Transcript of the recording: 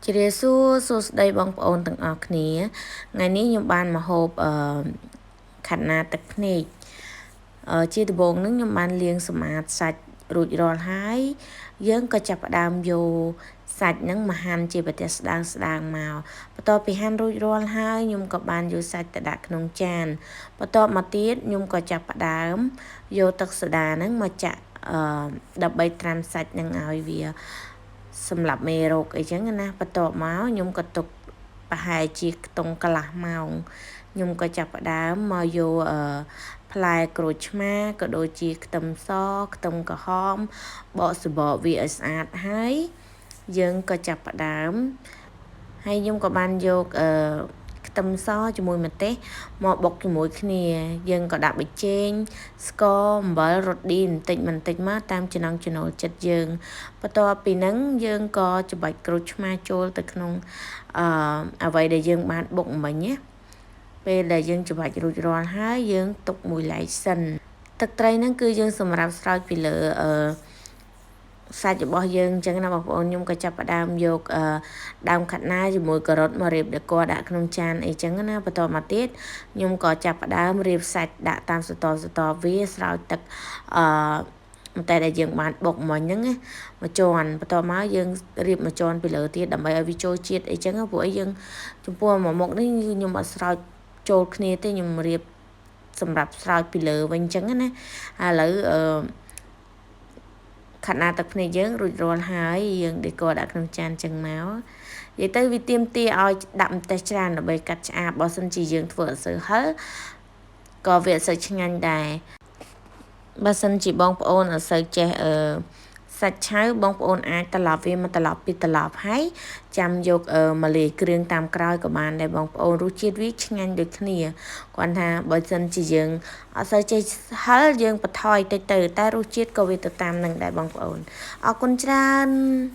ជ្រាបសួរសួស្តីបងប្អូនទាំងអស់គ្នាថ្ងៃនេះខ្ញុំបានមកហូបអឺខាត់ណាទឹកភ្នែកជាដំបូងនឹងខ្ញុំបានលាងសម្អាតសាច់រួចរាល់ហើយយើងក៏ចាប់ផ្ដើមយកសាច់ហ្នឹងមកហាន់ជាប្រទេសស្ដើងស្ដើងមកបន្ទាប់ពីហាន់រួចរាល់ហើយខ្ញុំក៏បានយកសាច់ទៅដាក់ក្នុងចានបន្ទាប់មកទៀតខ្ញុំក៏ចាប់ផ្ដើមយកទឹកសូដាហ្នឹងមកចាក់អឺដើម្បីត្រាំសាច់ហ្នឹងឲ្យវាសម្រាប់មេរោគអីចឹងណាបន្ទាប់មកខ្ញុំក៏ទុកប្រហែលជាខ្ទង់កន្លះម៉ោងខ្ញុំក៏ចាប់ផ្ដើមមកយកអឺផ្លែក្រូចឆ្មាក៏ដូចជាខ្ទឹមសខ្ទឹមក្រហមបកសបកវាឲ្យស្អាតហើយយើងក៏ចាប់ផ្ដើមហើយខ្ញុំក៏បានយកអឺខ្ទឹមសជាមួយម្ទេសមកបុកជាមួយគ្នាយើងក៏ដាក់ប៊ីចេងស្ករអំបិលរ៉ូឌីបន្តិចបន្តិចមកតាមចំណង់ចំណូលចិត្តយើងបន្ទាប់ពីហ្នឹងយើងក៏ច្បាច់ក្រូចឆ្មាចូលទៅក្នុងអឺអ្វីដែលយើងបានបុកមិញណាពេលដែលយើងច្បាច់រួចរាល់ហើយយើងទុកមួយឡែកសិនទឹកត្រីហ្នឹងគឺយើងសម្រាប់ស្រោចពីលើអឺសាច់របស់យើងអញ្ចឹងណាបងប្អូនខ្ញុំក៏ចាប់ផ្ដើមយកដើមខាត់ណាជាមួយការ៉ុតមករៀបដកដាក់ក្នុងចានអីចឹងណាបន្តមកទៀតខ្ញុំក៏ចាប់ផ្ដើមរៀបសាច់ដាក់តាមសតសតវាស្រោចទឹកអឺតែដែលយើងបានបុកមិញហ្នឹងណាមួយជាន់បន្ទាប់មកយើងរៀបមួយជាន់ពីលើទៀតដើម្បីឲ្យវាចូលជាតិអីចឹងព្រោះអីយើងចំពោះមួយមុខនេះខ្ញុំអត់ស្រោចចូលគ្នាទេខ្ញុំរៀបសម្រាប់ស្រោចពីលើវិញចឹងណាឥឡូវអឺខាត់ណាទឹកភ្នែកយើងរួចរាល់ហើយយើងដេកដាក់ក្នុងចានចឹងមកនិយាយទៅវាទៀមទាឲ្យដាក់ម្ទេសច្រើនដើម្បីកាត់ឆ្អាបបើសិនជាយើងធ្វើអត់សូវហឹរក៏វាអត់សូវឆ្ងាញ់ដែរបើសិនជាបងប្អូនអត់សូវចេះអឺសាច់ឆៅបងប្អូនអាចត្រឡប់វាមកត្រឡប់ពីត្រឡប់ហើយចាំយកមកលាយគ្រឿងតាមក្រោយក៏បានដែរបងប្អូនរសជាតិវាឆ្ងាញ់ដូចគ្នាគ្រាន់ថាបើសិនជាយើងអត់សូវចេះហឹរយើងបន្ថយតិចទៅតែរសជាតិក៏វាទៅតាមនឹងដែរបងប្អូនអរគុណច្រើន។